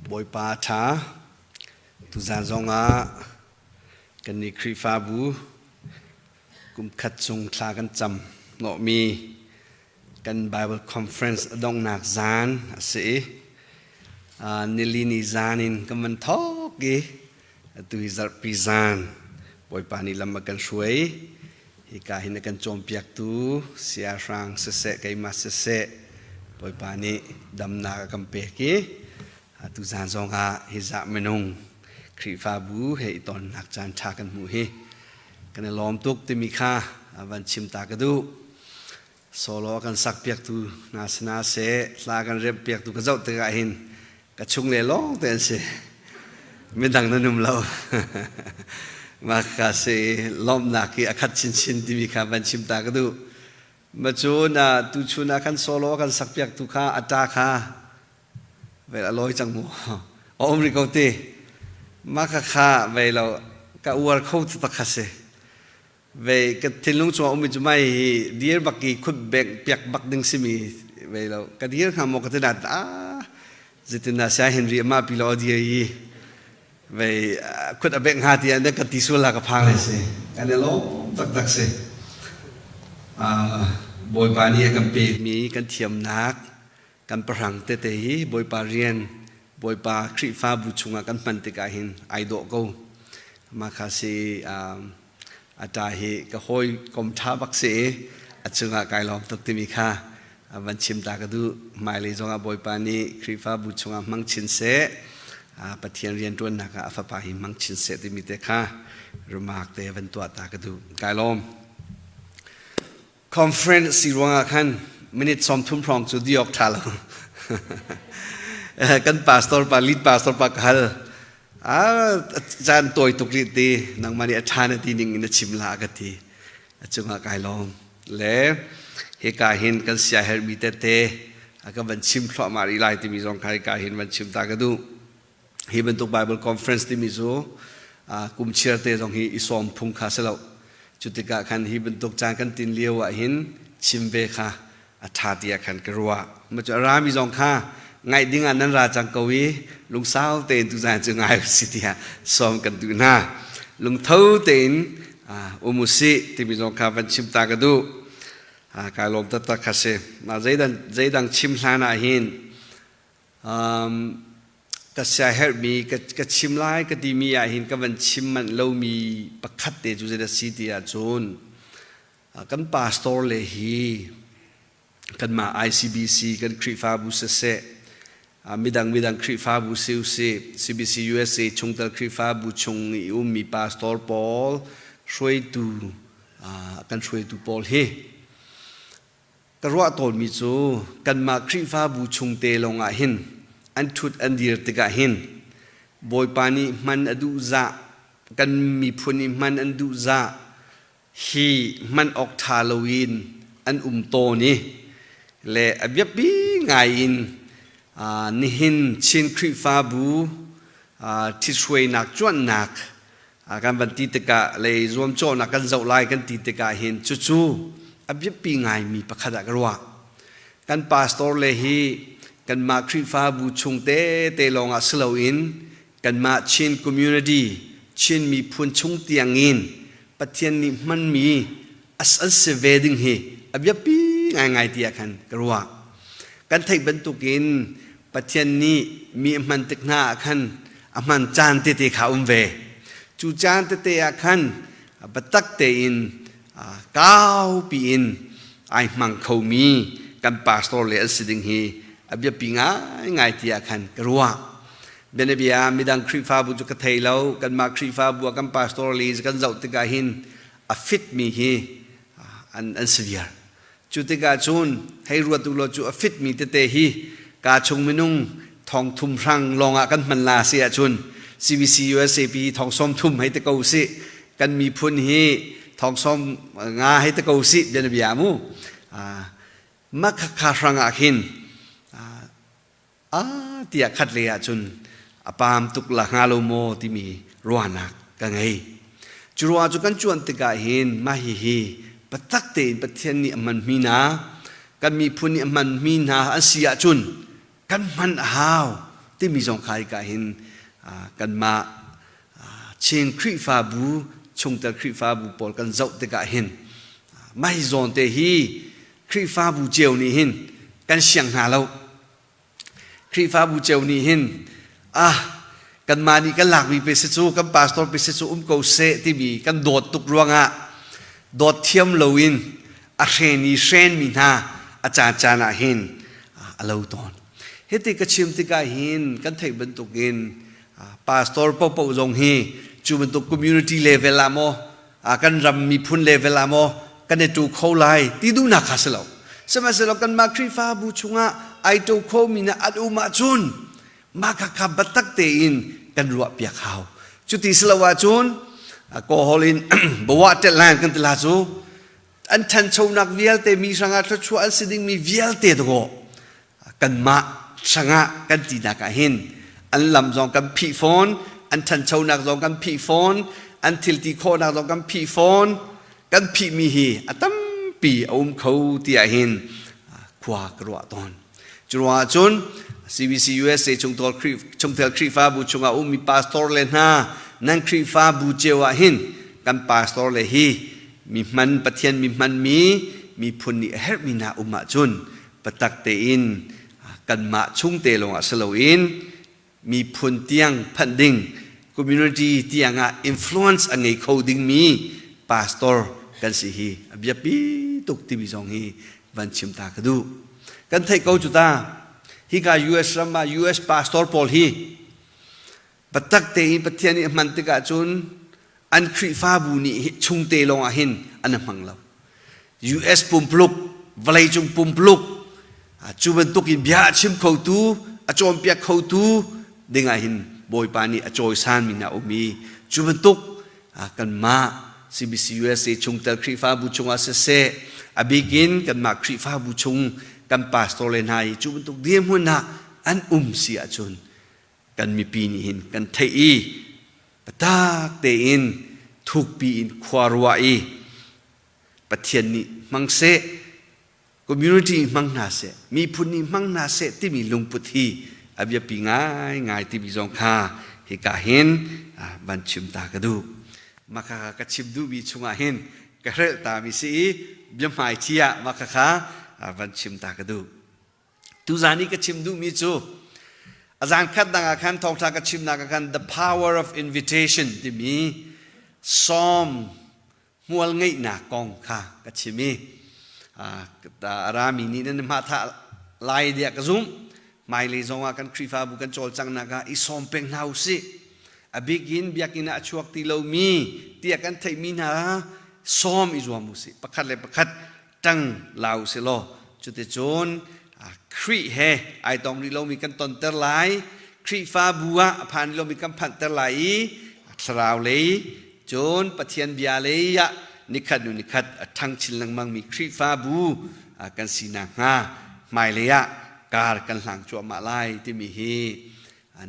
Bawipa a ṭha. Tuzan zongah kannih Khrihfabu kumkhat chung thla kan cam hnawhmi kan Bible Conference a donghnak zan a si i nili ni zan in kan van thawk i atu hi zarhpi zan Bawipa nih lam a kan hruai. Hika hin a kan cawnpiaktu siahrang siseh keimah siseh Bawipa nih damnak a kan pek i tuzan zongah hi zah minung Khrihfabu he i tonnak caan ṭha kan hmuh hi kan i lawm tuk timi kha van chim ta ka duh. Solo a kan sakpiaktu hna sinah seh, hla kan remhpiaktu ka zoh tikah hin ka chung le lawng te an si. Midang nan um lo. Mah ka si lawmhnak hi a khat chinchin timi kha van chim ta ka duh. Ma cu na tuchun ah khan solo a kan sakpiaktu kha a ṭa kha vel a lawi cang mu. A um rih ko ti. Mah kha kha vei lo ka uar kho taktak kha si. Vei ka thinlung chungah ummi cu mai hi dir bak i khut bek piak bak ding simi vei lo ka dir hnga maw ka ti nat ah zeitin dah sia Henry amah pi lo a dir i vei khut a bek hnga ti ah ka ti sual la ka phang le si kan i lawm taktak si. Bawipa nih a kan pekmi kan thiamnak kan pahrang tete hi Bawipa rian Bawipa Khrihfabu chungah kan hman tikah hin ai dawh ko. Mah kha si a ṭa hi ka hawi kom ṭha bak si i a cungah kai lawm tuk timi kha van chim ta ka duh. Hmailei zongah Bawipa nih Khrihfabu chungah hmang chin seh, Pathian rianṭuannak ah a fapa hi hmang chin seh timi te kha remark te van tuah ta ka duh. Kai lawm. Conference si ruangah khan minute 30 hrawng cu di awk ṭha lo. Kan pastor pa, lead pastor pa ka hal. Ah, caan tawi tuk rih ti, nangmah nih a ṭha na ti ning in na chim la ka ti. A cungah kai lawm. Le hika hin kan siaherhmi tete a ka van chim thluahmah rih lai timi zong kha hika hin van chim ta ka duh. Hi bantuk Bible conference timi cu kum chiar te zong hi i sawm phung kha si lo. Cu tikah khan hi bantuk caan kan tin lio ah hin chim ve kha a ṭha tiah khan ka ruah. Ma cu a rami zong kha ngaih ding ah nan ra cang ko i lungsau tein tuzan cu ngai u si tiah sawm kan duh hna. Lungtho tein um u sih timi zong kha van chim ta ka duh. Kai lawm taktak kha si. Zeidang chim hlan ah hin Ka siaherhmi ka chim lai ka timi ahhin ka van chim manh lomi pakhat te cu zeidah si ti ahcun kan pastor le hi kanmah ICBC kan Khrihfabu siseh, midang midang Khrihfabu si usih, CBC USA chungtel Khrihfabu chung i ummi pastor pawl hruaitu kan hruaitu pawl hi Ka ruah tawnmi cu kanmah Khrihfabu chung te lawngah hin an ṭhut an dir tikah hin Bawipa nih hman a duh zah, kan miphun i hman an duh zah hi hman awk ṭha loin an um tawn i le a biapi ngai in nihin Chin Khrihfabu ṭhithruainak cuanhnak kan van ti tikah lei zuamcawhnak kan zoh lai kan ti tikah hin cucu a biapi ngaimi pakhat ah ka ruah. Kan pastor le hi kanmah Khrihfabu chung tete lawngah si loin kanmah Chin community, Chin miphun chung tiangin Pathian nih hmanmi an si ve ding hi a biapi ngaingai tiah khan ka ruah. Kan theih bantukin Pathian nih mi a hman tik hna ah khan a hman caan tete kha um ve. Cu caan tete ah khan biatak tein kaupi in ai hmang khomi kan pastor le an si ding hi a biapi ngaingai tiah khan ka ruah. Bianabia midang Khrihfabu cu ka thei lo, kanmah Khrihfabu ah kan pastor le kan zoh tikah hin a fit mi hi an si viar. Cu tikah cun hei ruat u law cu a fitmi tete hi kaa chung minung thong thum hrang lawngah kan hman la si ahcun CBC USAP thong sawm thum hei te ko sih, kan miphun hi thong sawm nga hei te ko sih bianabia mu. Mah khakha hrang ah khin a tiah khat lei ahcun a paam tuk la hnga lo maw timi ruahnak ka ngei. Cu ruah cu kan cuan tikah hin mah hihi biatak tein Pathian nih a hmanmi hna, kan miphun nih a hmanmi hna an si ahcun kan hman a hau. Timi zong kha hika hin kanmah Chin Khrihfabu chungtel Khrihfabu pawl kan zoh tikah hin mah hi zawn te hi Khrihfabu cio nih hin kan siang hna lo. Khrihfabu cio nih hin ah kanmah nih kan lakmi pe si cu kan pastor pe si cu um ko seh timi kan dawt tuk ruangah dawt thiam loin a hren i hrenmi hna a caancaan ah hin a lo tawn. Hiti ka chim tikah hin kan theih bantukin pastor paohpaoh zong hi cu bantuk community level ah maw kan ram miphun level ah maw kan i tu kho lai ti duhnak kha si lo. Sihmanhsehlaw kanmah Khrihfabu chungah ai to khomi na an um ahcun mah khakha biatak tein kan ruah piak hau. Cuti si lo ahcun kawhol in bawa tel lan kan ti la cu an ṭhanchonak vialte mi hrangah thluachuah an si dingmi vialte dawh kanmah hrangah kan tinak ah hin an lam zong kan phih fawn, an ṭhanchonak zong kan phih fawn, an thilti khawhnak zong kan phih fawn. Kan phihmi hi a tampi a um kho tiah hin khua ka ruah tawn. Cu ruangah cun CBC USA chungtel Khrihfabu chungah ummi pastor le hna nan Khrihfabu cio ah hin kan pastor le hi mi hman Pathian mi hmanmi miphun nih a herhmi hna um ahcun patak tein kanmah chungte lawngah si loin miphun tiang phanh ding community tiang ah influence a ngei kho dingmi pastor kan si hi a biapi tuk timi zong hi van chim ta ka duh. Kan theih ko cu ta hika US ram ah US pastor pawl hi biatak tein Pathian nih a hman tikah cun an Khrihfabu nih chungte lawng ah hin an hmang lo. US pumpuluk, vawleicung pumpuluk cu bantuk in bia a chim khotu, a cawnpiak khotu ding ah hin Bawipa nih a cawisanmi hna um i cu bantuk kanmah CBC USA chungtel Khrihfabu chungah siseh, a bikin kanmah Khrihfabu chung kan pastor le hna i cu bantuk dirhmun ah an um si ahcun kan mipi nih hin kan theih i biatak tein thukpi in khua ruah i Pathian nih hmang seh, community hmang hna seh, miphun nih hmang hna seh timi lungput hi a biapi ngaingai timi zong kha hika hin van chim ta ka duh. Mah kha ka chim duhmi chungah hin ka hrelh tami si i biahmaithi ah mah kha van chim ta ka duh. Tuzan i ka chim duhmi cu a zan khat dang ah khan thawngṭha ka chimnak ah khan the power of invitation timi sawm hmual ngeihnak kong kha ka chim i a rami nih nan hma thah lai tiah ka zumh. Hmailei zong ah kan Khrihfabu kan cawlcanghnak ah i sawm peng hna u sih. A bik in biakinn ah a chuak ti lomi tiah kan theihmi hna sawm i zuam u sih. Pakhat le pakhat ṭang la u sih law cuticun Khrih he ai tong rih lomi kan tonter lai. Khrihfabu ah a phan rih lomi kan phanhter lai i thlarau lei cun Pathian bia lei ah nikhat hnu nikhat a ṭhang chin lengmangmi Khrihfabu kan si nakhnga hmailei ah kar kan hlang cuahmah lai timi hi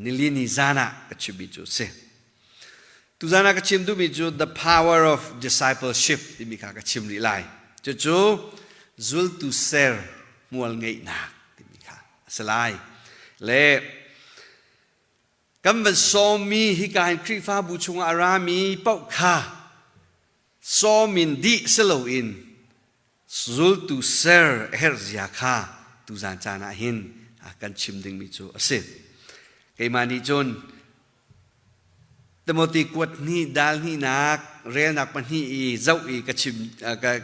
nilini zan ah ka chimmi cu a si. Tuzan ah ka chim duhmi cu the power of discipleship timi kha ka chim rih lai. Cucu zultu ser hmual ngeihnak timi kha a si lai. Le kan van sawmmi hika hin Khrihfabu chungah a rami paoh kha sawm in dih si loin zultu ser a herh zia kha tuzan caan ah hin kan chim dingmi cu a si. Keimah nih cun Timothy kuat hnih dal hnihnak relnak pahnih i zoh i ka chim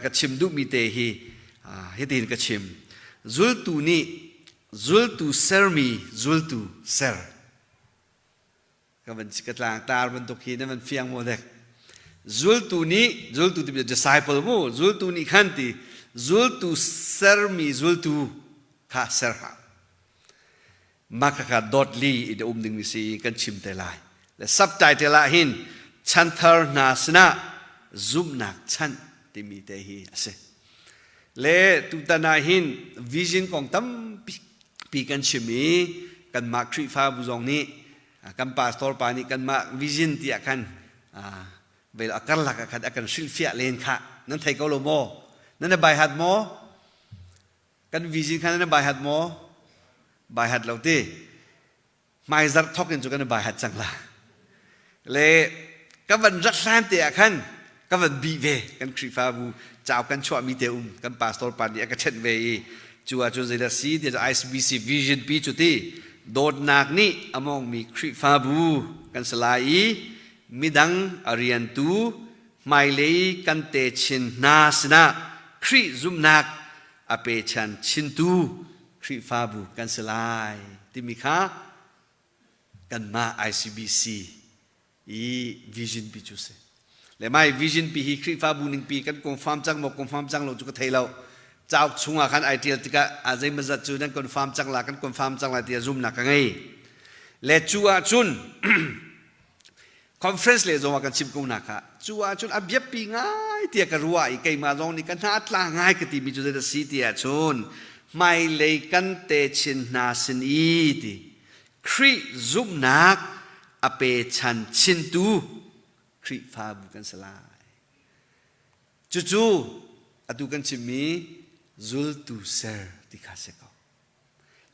ka chim duhmi te hi hitin ka chim. Zultu nih zultu sermi zultu ser. Ka van ka tlang tar bantuk hi na van fiang maw dek. Zultu nih zultu ti disciple mu zultu nih khan ti zultu sermi zultu kha ser hlah. Mah khakha dawtli in a um dingmi si kan chim te lai. Le subtitle ah hin chanthar hna sinah zumhnak chanh timi te hi a si. Le tutan ah hin vision kong tampi pi kan chim i kanmah Khrihfabu zong nih kan pastor pa nih kanmah vision tiah khan vel a karlak ah khan a kan hrilhfiah len kha nan thei ko lo maw? Nan i baihat maw? Kan vision kha nan baihat maw? Baihat lo ti. Hmaizarh thawk in cu kan i bai hat cang la. Le ka van rat hlan te ah khan ka van bih ve kan Khrihfabu cauk kan chuahmi te um kan pastor pa nih a ka ṭhenh ve i cu ahcun zeidah si ti ICBC vision pi cu ti dawtnak nih a mawngmi Khrihfabu kan si lai i midang a riantu hmailei kan te chin hna sinah Khrih zumhnak a pechan chintu Khrihfabu kan si lai timi kha kanmah ICBC i vision pi cu si. Le mai vision pi hi Khrihfabu ning pi kan confirm cang maw confirm cang lo cu ka thei lo. Cauk chungah khan ai tial tikah a zeimazat cu nan confirm cang la kan confirm cang la tiah zumnak ka ngei. Le cu ahcun conference le zong ah kan chim ko na kha cu ahcun a biapi ngai tiah ka ruah i keimah zong nih ka hna a tla ngai ka timi cu zeidah si ti ahcun hmailei kan te chin hna sin i ti Khrih zumhnak a pechan chintu Khrihfabu kan si lai. Cucu atu kan chimmi zultu ser ti kha si ko.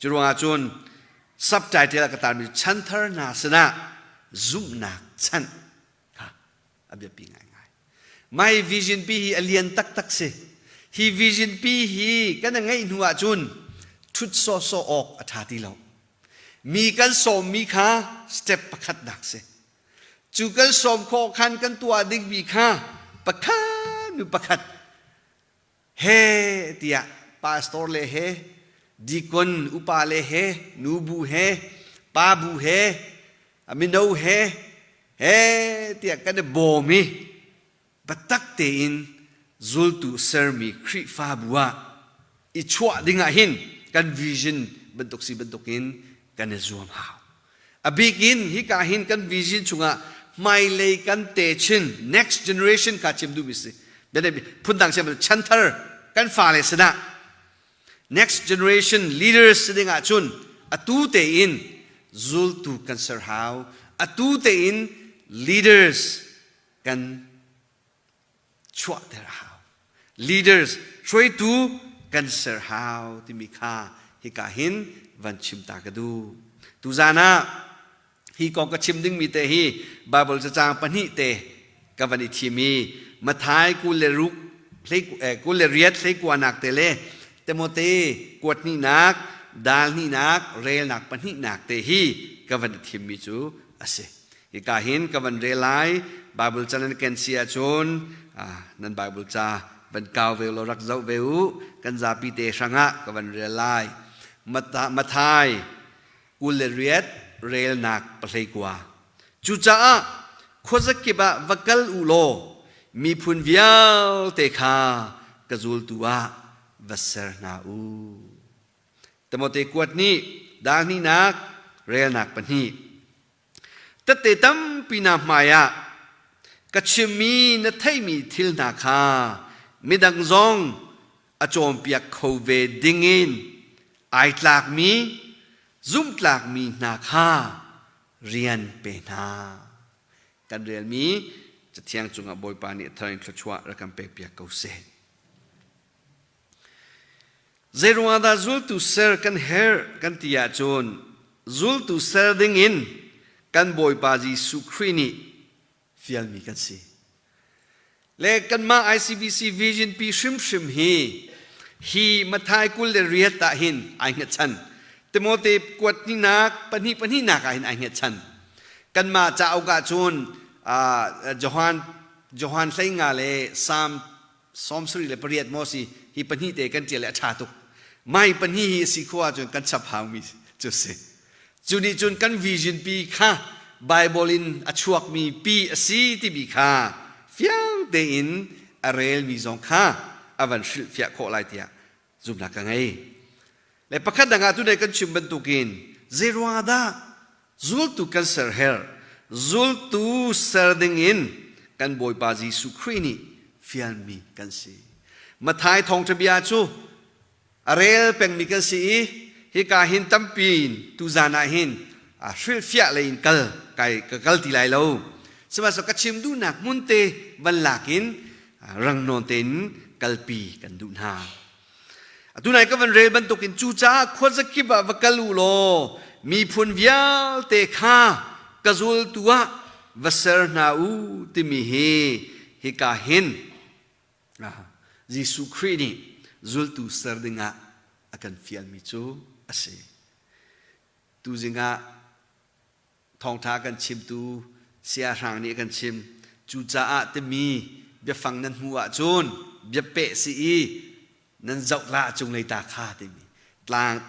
Cu ruangah cun subtitle ah ka tarmi chanthar hna sinah zumhnak chanh kha a biapi ngaingai. My vision pi hi a lian taktak si. Hi vision pi hi kan ngeih hnu ahcun ṭhut sawhsawh awk a ṭha ti lo. Mi kan sawmmi kha step pakhat nak si. Cu kan sawm khawh khan kan tuah dingmi kha pakhat nu pakhat he tiah pastor le he deacon upa le he nubu he pa bu he mino he he tiah kan i bawm i biatak tein zultu sermi Khrihfabu ah i chuah ding ah hin kan vision bantuk si bantukin kan i zuam hau. A bik in hika hin kan vision chungah hmailei kan techin next generation kha chim duhmi si. Phundang siam chanthar kan fale sinah next generation leaders si ding ahcun atu tein zultu kan ser hau. Atu tein leaders kan chuahter a hau. Leaders, hruaitu kan ser hau timi kha hika hin van chim ta ka duh. Tuzan ah hi kong ka chim dingmi te hi Bible cacang pahnih te ka van i thim i Matthai 26 28 hlei te le Timote kuat hnihnak dal hnihnak relnak pahnihnak te hi ka van i thimmi cu a si. Hika hin ka van rel lai. Bible ca nan ken si ahcun nan Bible ca van kau ve law rak zoh ve u. Kan zapi te hrangah ka van rel lai. Mathai 28 relnak 19. Cucaah khuazakip ah va kal u law miphun vialte kha ka zultu ah va ser hna u. Timote kuat nih dal hnihnak relnak pahnih. Tette tampi na hmaiah ka chimmi na theihmi thil hna kha midang zong a cawnpiak kho ve dingin ai tlakmi zumhtlakmi hna kha rian pe hna. Kan relmi Cathiang cungah Bawipa nih a thar in thluachuah rak kan pekpiak ko seh. Zeiruangah dah zultu ser kan herh kan ti ahcun zultu ser dingin kan Bawipa Jesuh Khrih nih fialmi kan si. Le kanmah ICBC Vision pi hrimhrim hi hi Mathai 28 ah hin ai hngatchan. Timote kuat hninak pahnih pahnihnak ah hin ai hngatchan. Kanmah cauk ah cun Johan Johan 15 le Psalm 78 maw si hi pahnih te kan ṭial le a ṭha tuk. Mai pahnih hi a si khawh ahcun kan chap haumi cu si. Cu nih cun kan vision pi kha Bible in a chuakmi pi a si timi kha fiang tein a relmi zong kha a van hrilhfiah khawh lai tiah zumhnak ka ngei. Le pakhat dang ah tunai kan chim bantukin zeiruang dah zultu kan ser her zultu ser dingin kan Bawipa Jesuh Khrih nih fialmi kan si. Mathai thawngṭha bia cu a rel pengmi kan si i hika hin tampi in tuzan ah hin a hrilhfiah lei in kal kai ka kal ti lai lo. Sihmanhsehlaw ka chim duhnak hmun te van lak in rang nawn tein kalpi kan duh hna. Atu nai ka van rel bantukin cucaah khuazakip ah va kal u law miphun vialte kha ka zultu ah va ser hna u timi hi hika hin Jesuh Khrih nih zultu ser dingah a kan fialmi cu a si. Tuzing ah thawngṭha kan chimtu siahrang nih a kan chim. Cucaah timi biafang nan hmuh ahcun biapeh si i nan zoh la cunglei ta kha timi tlang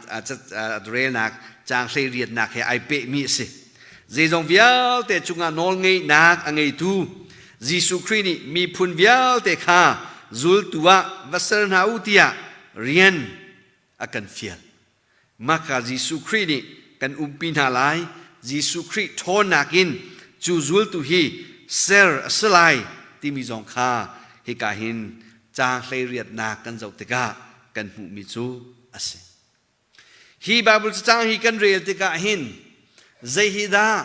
relnak caang 18nak he ai pehmi a si. Zeizong vialte cungah nawlngeihnak a ngeitu Jesuh Khrih nih miphun vialte kha zultu ah va ser hna u tiah rian a kan fial. Maka Jesuh Khrih nih kan umpi hna lai. Jesuh Khrih ṭhawnnak in cu zultu hi ser a si lai timi zong kha hika hin caang 18nak kan zoh tikah kan hmuhmi cu a si. Hi Baibal cacang hi kan rel tikah hin zei hi dah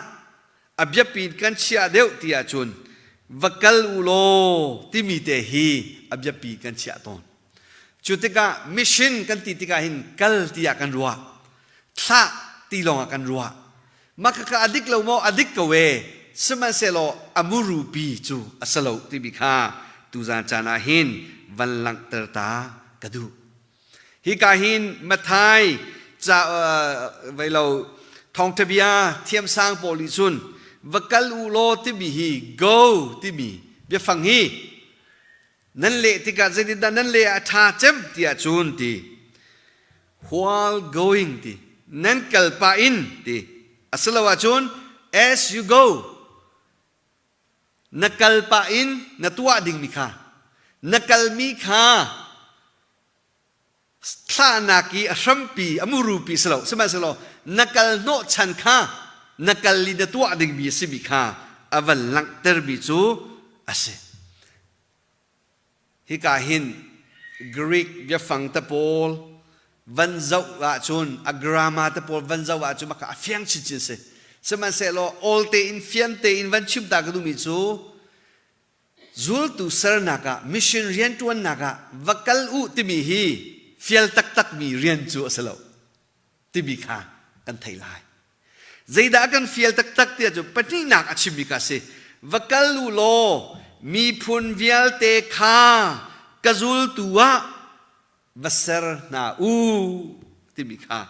a biapi kan chiah deuh ti ahcun va kal u law timi te hi a biapi kan chiah tawn. Cu tikah mission kan ti tikah hin kal tiah kan ruah. Thlah ti lawngah kan ruah. Mah khakha a dik lo maw? A dik ko e. Sihmanhsehlaw a murupi cu a si lo timi kha tuzan caan ah hin van langhter ta ka duh. Hika hin Matthai ca vai lo thawngṭha bia thiamsang pawl nih cun va kal u law timi hi go timi biafang hi nan leh tikah zeitindah nan leh ah a ṭha cem tiah cun ti while going ti nan kal pah in ti asilo ahcun as you go na kal pah in na tuah dingmi kha na kalmi kha thlahnak i a hrampi a murupi si lo sihmanhsehlaw na kal hnawh chan kha na kal i na tuah dingmi a simi kha a van langhtermi cu a si. Hika hin Greek biafang te pawl van zoh ahcun a grammar te pawl van zoh ahcun maka a fiang chinchin si. Sihmanhsehlaw awl tein fian tein van chim ta ka duhmi cu Zultu sernak ah mission rianṭuannak ah va kal u timi hi fial taktakmi rian cu a si lo timi kha kan thei lai. Zeidah kan fial taktak tiah cu pahnihnak a chimmi kha a si. Va kal u law miphun vialte kha ka zultu ah va ser hna u timi kha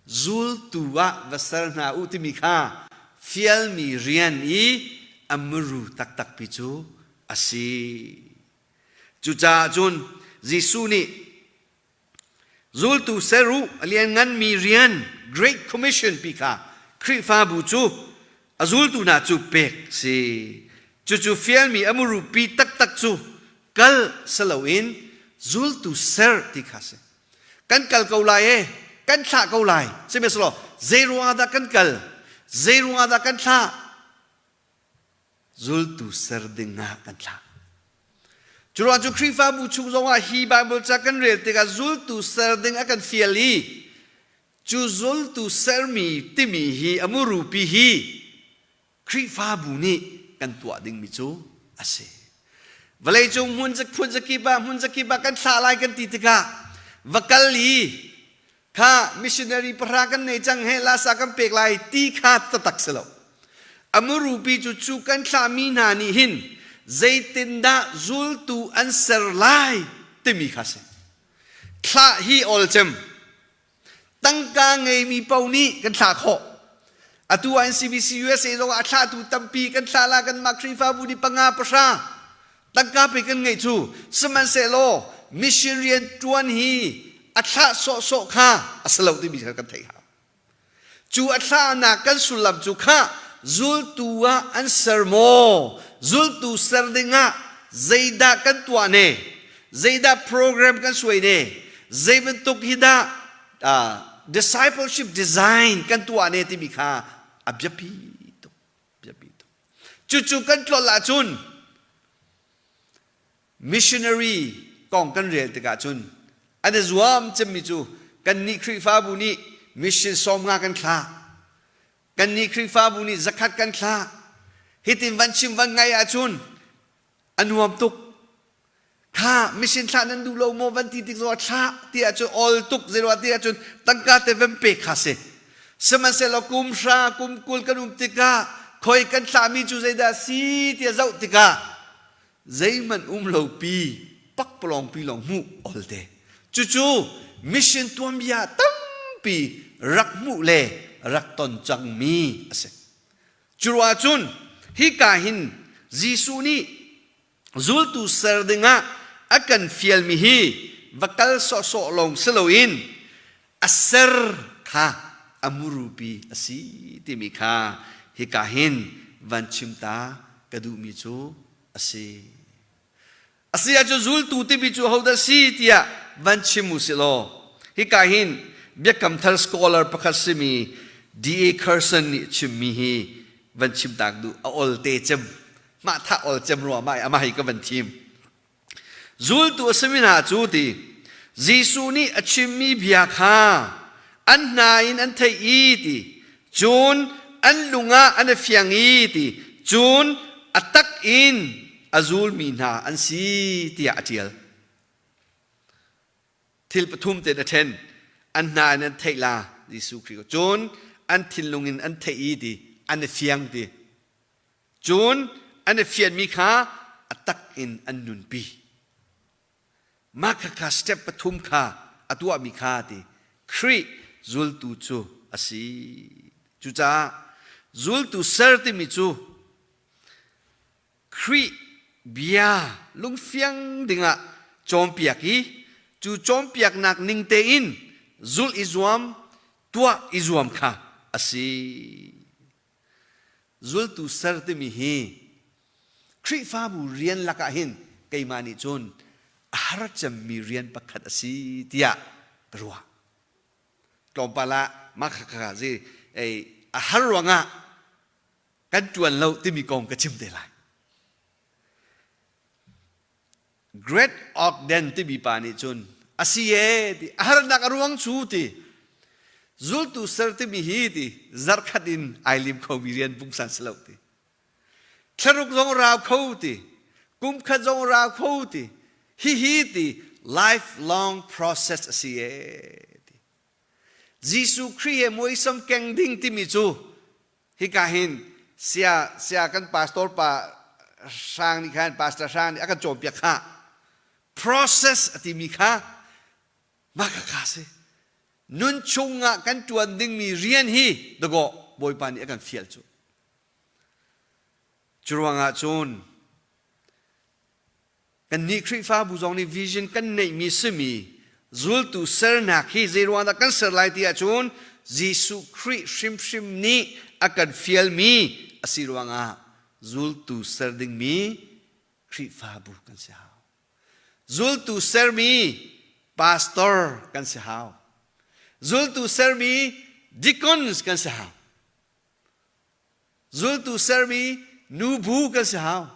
zultu ah va ser hna u timi kha fialmi rian i a muru taktakpi cu a si. Cucaah cun Jesuh nih zultu ser u a liannganmi rian Great Commission pi kha Khrihfabu cu a zultu hna cu pek si. Cucu fialmi a muru pi taktak cu kal si loin zultu ser ti kha si. Kan kal ko lai e, kan thlah ko lai. Sihmanhsehlaw zei ruangah dah kan kal? Zei ruangah dah kan thlah? Zultu ser ding ah kan thlah. Cu ruang cu Khrihfabu chung zongah hi Bible ca kan rel tikah zultu ser ding a kan fial i cu zultu sermi timi hi a murupi hi Khrihfabu nih kan tuah dingmi cu a si. Vawleicung hmun phun zakip ah hmun zakip ah kan thlah lai kan ti tikah va kal i kha missionary pahra kan nei cang he lasa kan pek lai ti kha tatak si lo. Amurupi cu cu kan thlahmi hna nih hin zeitindah zultu an ser lai timi kha si. Thlah hi olcem Tangka ngeimi paoh nih kan thlah khawh. Atu NCBC USA zong ah a thlahtu tampi kan thlah la kanmah Khrihfabu nih panga pahra tangka pe kan ngeih cu. Sihmanhsehlaw mission rian ṭuan hi a thlah sawhsawh kha a si lo timi kha kan theih hau. Cu a thlahnak kan sullam cu kha zultu ah an ser maw? Zultu ser dingah zeidah kan tuah ne? Zeidah program kan suai ne? Zei bantuk hi dah discipleship design kan tuah ne timi kha a biapi tuk biapi tuk. Cucu kan tlol ahcun missionary kong kan rel tikah cun an i zuam cemmi cu kannih Khrihfabu nih mission 50 kan thlah kannih Khrihfabu nih 100 kan thlah hitin van chim van ngai ahcun a nuam tuk kha mission thlah nan duh lo maw van ti tik zong thlah ti ahcun ol tuk zeiruah ti ahcun tangka te van pek kha si. Sihmanhsehlaw kum hra kum 20 kan um tikah khoi kan thlahmi cu zeidah a si tiah zoh tikah zeihmanh um lo pi pakpalawng pi lawng hmuh olte. Cucu mission tuanbia tampi rak hmuh le rak ton cangmi a si. Curuah cun hika hin Jesuh nih zultu ser dingah a kan fialmi hi va kal sawhsawh lawng si loin a ser kha a murupi a si timi kha hika hin van chim ta ka duhmi cu a si. A si ahcun zultu timi cu hodah si tiah van chim u si law hika hin Biakam Thar scholar pakhat simi D.A. Carson nih chimmi hi van chim tak duh a olte cem mah tha ol cem rua mah amah hi ka van thim zultu a simi hna cu ti Jesuh nih a chimmi bia kha an hna in an theih i ti cun an lung ah an i fiang i ti cun a tak in a zulmi hna an si tiah a ṭial. Thil pathum tein a ṭhen. An hna in an theih la Jesuh Khrih cun an thinlung in an theih i ti an i fiang ti. Cun an i fianmi kha a tak in an nunpi. Mah khakha step pathum kha a tuahmi kha ti Khrih zultu cu a si. Cucaah zultu ser timi cu Khrih bia lungfiang dingah cawnpiak i cu cawnpiaknak ning tein zulh i zuam, tuah i zuam kha a si. Zultu ser timi hi Khrihfabu rian lakah hin keimah nih cun a har cemmi rian pakhat a si tiah ka ruah. Tlawmpal ah mah kha kha zi ei a har ruangah kan ṭuan lo timi kong ka chim te lai. Great Ogden timi pa nih cun a si e ti a harnak a ruang cu ti zultu ser timi hi ti zarkhat in ai lim khomi rian pungsan si lo ti thlaruk zong rau kho ti kum khat zong rau kho ti hihi ti lifelong process a si e ti Jesuh Khrih he muaisam keng ding timi cu hika hin sia sia kan pastor pa Hrang nih khan pastor Hrang nih a kan cawnpiak kha process a timi kha mah kha kha si nun chungah kan ṭuan dingmi rian hi dawkaw Bawipa nih a kan fial cu cu ruangah cun Kannih Khrihfabu zong nih vision kan neihmi simi zultu sernak hi zeiruang dah kan ser lai ti ahcun Jesuh Khrih hrimhrim nih a kan fialmi a si ruangah zultu ser dingmi Khrihfabu kan si hau. Zultu sermi pastor kan si hau. Zultu sermi deacons kan si hau. Zultu sermi nubu kan si hau.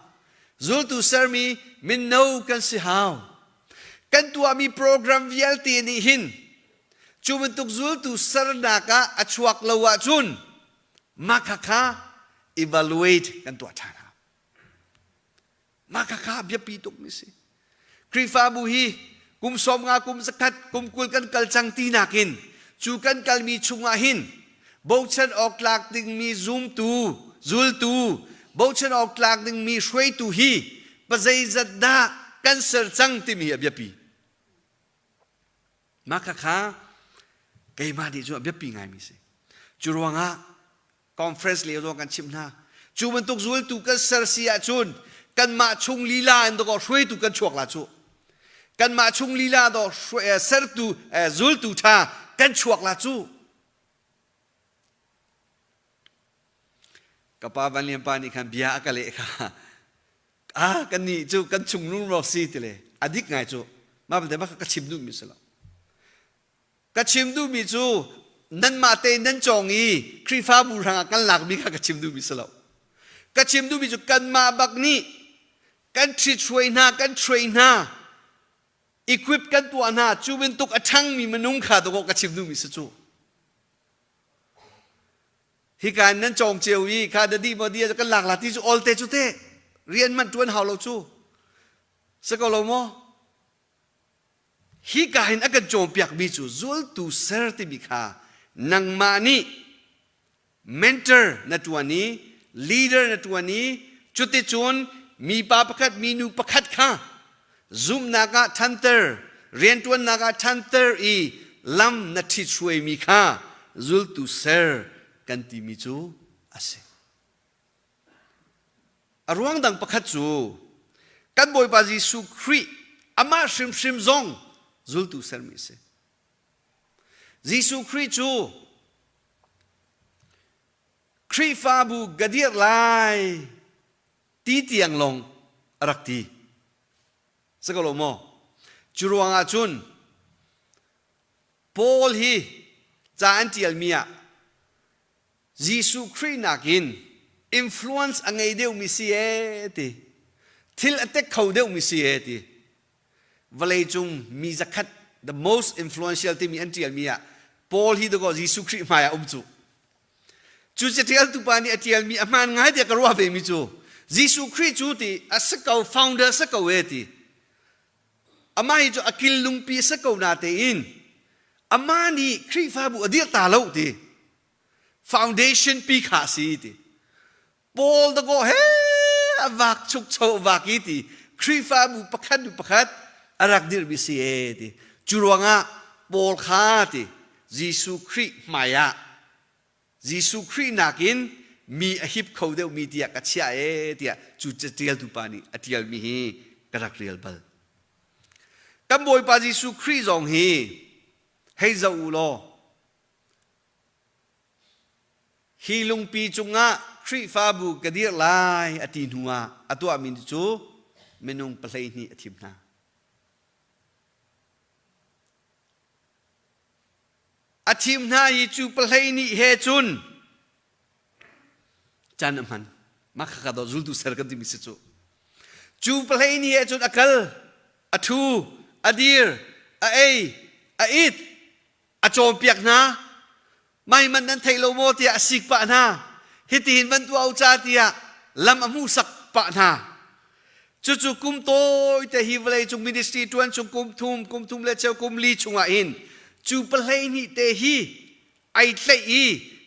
Zultu sermi mino kan si hau. Kan tuahmi program vialte nih hin cu bantuk zultu sernak ah a chuak lo ahcun mah khakha evaluate kan tuah ṭhan hau. Mah khakha biapi tukmi si. Khrihfabu hi kum 50 kum 100 kum 20 kan kal cang ti nakin cu kan kalmi chungah hin bochan awk tlak dingmi zumtu, zultu, bochan awk tlak dingmi hruaitu hi pazeizat dah kan ser cang timi hi a biapi. Mah khakha keimah nih cu a biapi ngaimi si. Cu ruangah conference lio zong kan chimh hna. Cu bantuk zultu kan ser si ahcun kanmah chung lila in dawkaw hruaitu kan chuak la cu. Kanmah chung lila daw sertu zultu ṭha kan chuak la cu. Ka pa Van Lian pa nih khan bia a ka leh kha ah kan nih cu kan chung lungrawk si ti le a dik ngai cu mah belte mah ka chim duhmi si lo. Ka chim duhmi cu nanmah tein nan cawng i Khrihfabu hrangah kan lakmi kha ka chim duhmi si lo. Ka chim duhmi cu kanmah bak nih kan ṭhithruai hna, kan hruai hna, equip kan tuah hna, cu bantuk a ṭhangmi minung kha dawh ka chim duhmi si cu. Hika in nan cawng cio i kha da di maw di kan lak la ti cu olte cu te rian man ṭuan hau lo cu. Si ko lo maw? Hika hin a kan cawnpiakmi cu zultu ser timi kha nangmah nih Mentor na ṭuan i leader na ṭuan i cuticun mipa pakhat minu pakhat kha zumhnak ah ṭhanter, rianṭuannak ah ṭhanter i lam na ṭhithruaimi kha zultu ser kan timi cu a si. A ruang dang pakhat cu kan Bawipa Jesuh Khrih amah hrimhrim zong zultu sermi a si. Jesuh Khrih cu Khrihfabu ka dirh lai ti tiang lawng a rak ti. Si ko lo maw? Cu ruangah cun Paul hi ca an ṭialmi ah Jesuh Khrih nakin influence a ngei deuhmi si ee ti. Thil a tek kho deuhmi si ee ti. Vawleicung mi zakhat the most influential timi an ṭialmi ah Paul hi dakaw Jesuh Khrih hmai ah um cu. Cu caṭialtu pa nih a ṭialmi a hmaan ngai tiah ka ruah vemi cu Jesuh Khrih cu ti a si ko founder si ko ee ti. Amah hi cu a kil lungpi a si ko natein amah nih Khrihfabu a dirh ta lo ti. Foundation pi kha a si ti. Paul dakaw he a vak chukcho vak i ti Khrihfabu pakhat nu pakhat a rak dirhmi si ee ti. Cu ruangah Paul kha ti Jesuh Khrih hmai ah Jesuh Khrih nakin mi a hip kho deuhmi tiah ka chiah ee tiah cu catialtu pa nih a ṭialmi hi ka rak rel bal. Kan Bawipa Jesuh Khrih zong hi hei zoh u law hi lungpi cungah Khrihfabu ka dirh lai a ti hnuah a tuahmi cu minung 12 a thim hna. A thim hna i cu 12 he cun caan a hman. Mah kha ka zultu ser kan timi si cu. Cu 12 he cun a kal, a ṭhu, a dir, a ei, a it, a cawnpiak hna. Mai man nan thei lo maw tiah a sik pah hna. Hitihin van tuah u ca tiah lam a hmuhsak pah hna. Cucu kum tawite hi vawleicung ministry ṭuan chung kum thum, kum thum le cheu kum li chungah hin cu 12 te hi ai tlaih i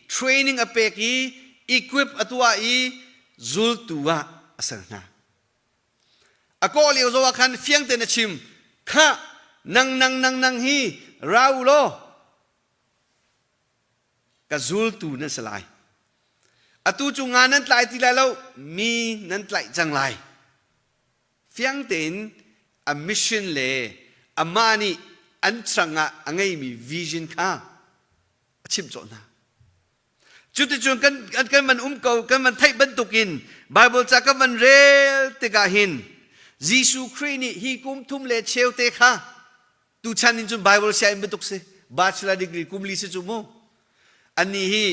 training a pek i equip a tuah i zultu ah a ser hna. A kawh lio zong ah khan fiang tein a chim, khah nang nang nang nang hi ra u law ka zultu nan si lai. Atu cu nga nan tlai ti lai lo, mi nan tlaih cang lai. Fiang tein a mission le amah nih an hrangah a ngeimi vision kha a chimh cawh hna. Cuticun kan, kan van um ko, kan van theih bantukin Bible ca kan van rel tikah hin Jesuh Khrih nih hi kum thum le cheu te kha tuchan in cun Bible sianginn bantuk si bachelor degree kum li si cu mu annih hi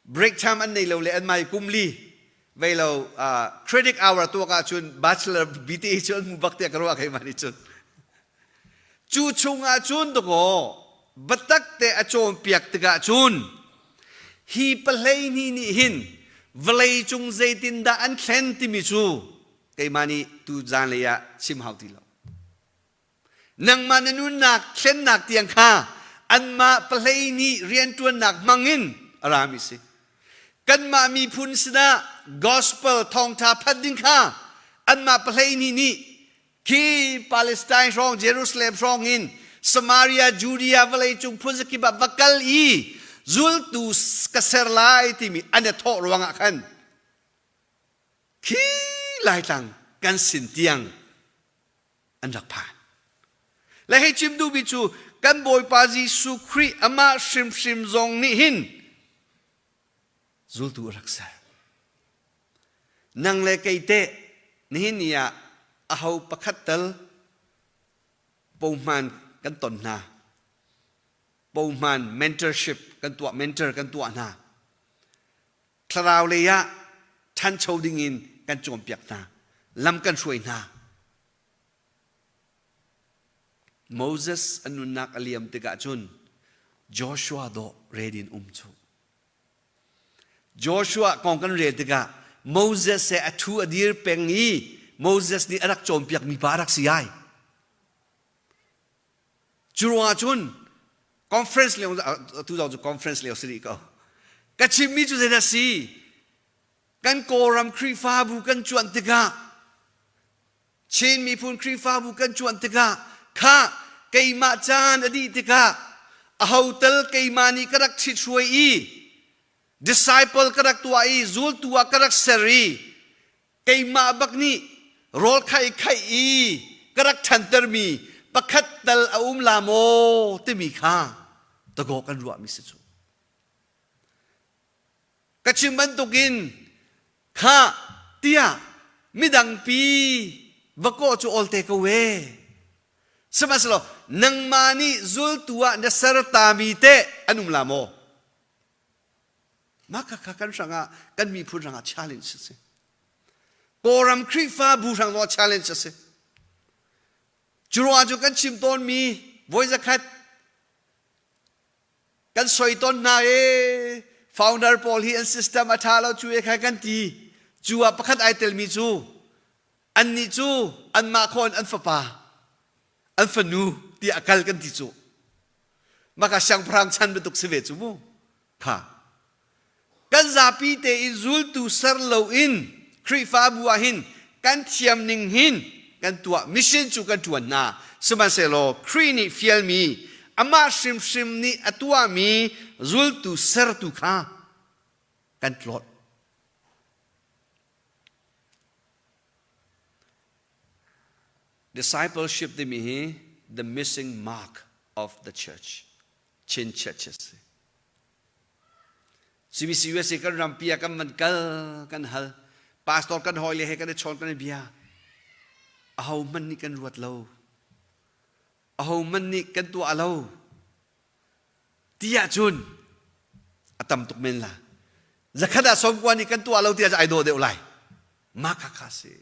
break time an nei lo le an mai kum li vei lo credit hour tuak ahcun bachelor BTA cu an hmu bak tiah ka ruah keimah nih cun cu chungah cun dakaw biatak te a cawnpiak tikah cun hi 12 nih hin vawlei cung zeitindah an thlen timi cu keimah nih tu zanlei ah chim hau ti lo. Nangmah na nunnak thlennak tiang kha anmah 12 rianṭuannak hmangin a rami si. Kanmah miphun sinah gospel thawngṭha phanh ding kha anmah 12 nih khi Palestine hrawng Jerusalem hrawng in Samaria, Judea vawleicung phun zakip ah va kal i zultu ka ser lai timi an i thawh ruangah khan khi Laitlang kan sin tiang an rak phan. Le hei chim duhmi cu kan Bawipa Jesuh Khrih amah hrimhrim zong nih hin zultu a rak ser. Nang le kei teh nihin ni ah aho pakhat tal pohman kan ton hna. Pohman mentorship kan tuah mentor kan tuah hna. Thlarau lei ah ṭhancho dingin kan cawnpiak hna, lam kan hruai hna. Moses a nunnak a liam tikah cun Joshua dawh ready in um cu. Joshua kong kan rel tikah Moses he a ṭhu a dir peng i Moses nih a rak cawnpiakmi pa a rak si ai. Cu ruangah cun conference lio tu zong cu conference lio si rih ko. Ka chimmi cu zeidah si? Kan Kawlram Khrihfabu kan cuanh tikah Chin miphun Khrihfabu kan cuanh tikah kha keimah caan a dih tikah aho tal keimah nih ka rak ṭhithruai i disciple ka rak tuah i zultu ah ka rak ser i keimah bak nih rawl khai khaih i ka rak ṭhantermi pakhat tal a um la maw timi kha dawh kan ruahmi si cu. Ka chim bantukin kha tiah midang pi va kawh cu olte ko e. Sihmanhsehlaw nangmah nih zultu ah na ser tami teh an um la maw? Mah kha kan hrangah kan miphun hrangah challenge a si. Kawlram Khrihfabu hrang zongah challenge a si. Cu ruangah cu kan chim tawnmi voi zakhat kan soi tawn hna e founder pawl hi an system a ṭha lo cu e kha kan ti cu ah pakhat ai telmi cu annih cu anmah khawn an fapa an fanu tiah a kal kan ti cu maka siangpahrang chan bantuk si ve cu mu kha Kan zapi tein zultu ser loin Khrihfabu ah hin kan thiam ning hin kan tuah mission cu kan ṭuan hna. Sihmanhsehlaw Khrih nih fialmi amah hrimhrim nih a tuahmi zultu sertu kha kan tlawt. Discipleship timi hi the missing mark of the church, Chin churches. CBC USA kan rampi ah kan van kal kan hal pastor kan hawi le he kan i chawn kan i bia aho hmanh nih kan ruat lo aho hmanh nih kan tuah lo ti ahcun a tam tuk men la zakhat ah sawmkua nih kan tuah lo ti ah ai dawh deuh lai mah kha kha si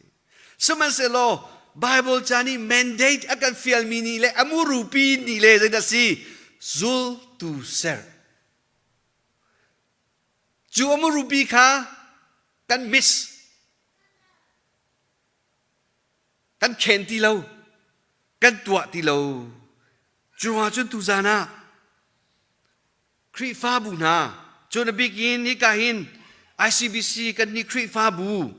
sihmanhsehlaw Bible ca nih mandate a kan fialmi nih le a murupi nih le zeidah si zul tu ser Cu a murupi kha kan miss. Kan khen ti lo. Kan tuah ti lo. Cu ahcun tuzan ah Khrihfabu hna cun a bik in hika hin ICBC kan nih Khrihfabu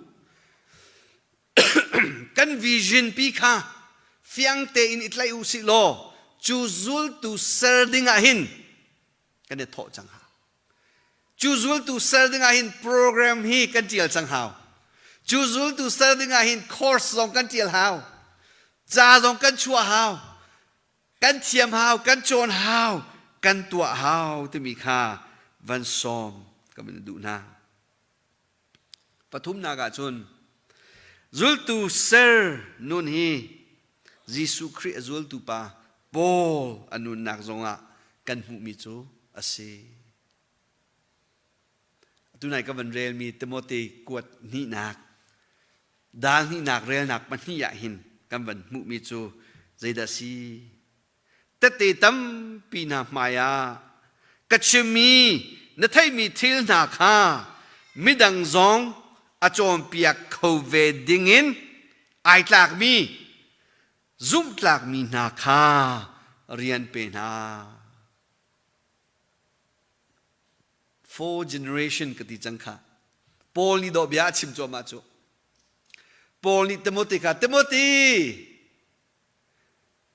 kan vision pi kha fiang tein i tlaih u sih law cu zultu ser ding ah hin kan i thawh cang hau. Cu zultu ser ding ah hin program hi kan tial cang hau. Cu zultu ser ding ah hin course zong kan tial hau. Ca zong kan chuah hau. Kan thiam hau, kan cawn hau, kan tuah hau timi kha van sawm ka van duh hna. Pathumnak ah cun zultu ser nun hi Jesuh Khrih a zultu pa Paul a nunnak zongah kan hmuhmi cu a si. Tunai ka van relmi Timote kuat hnihnak dal hnihnak relnak pahnih ah hin kan van hmuhmi cu zeidah si? Tette tampi hna hmai ah ka chimmi na theihmi thil hna kha midang zong a cawnpiak kho ve dingin ai tlakmi zumhtlakmi hna kha rian pe hna. Four generation ka ti cang kha. Paul nih dawh bia a chim cuahmah cu. Paul nih Timothy kha Timothy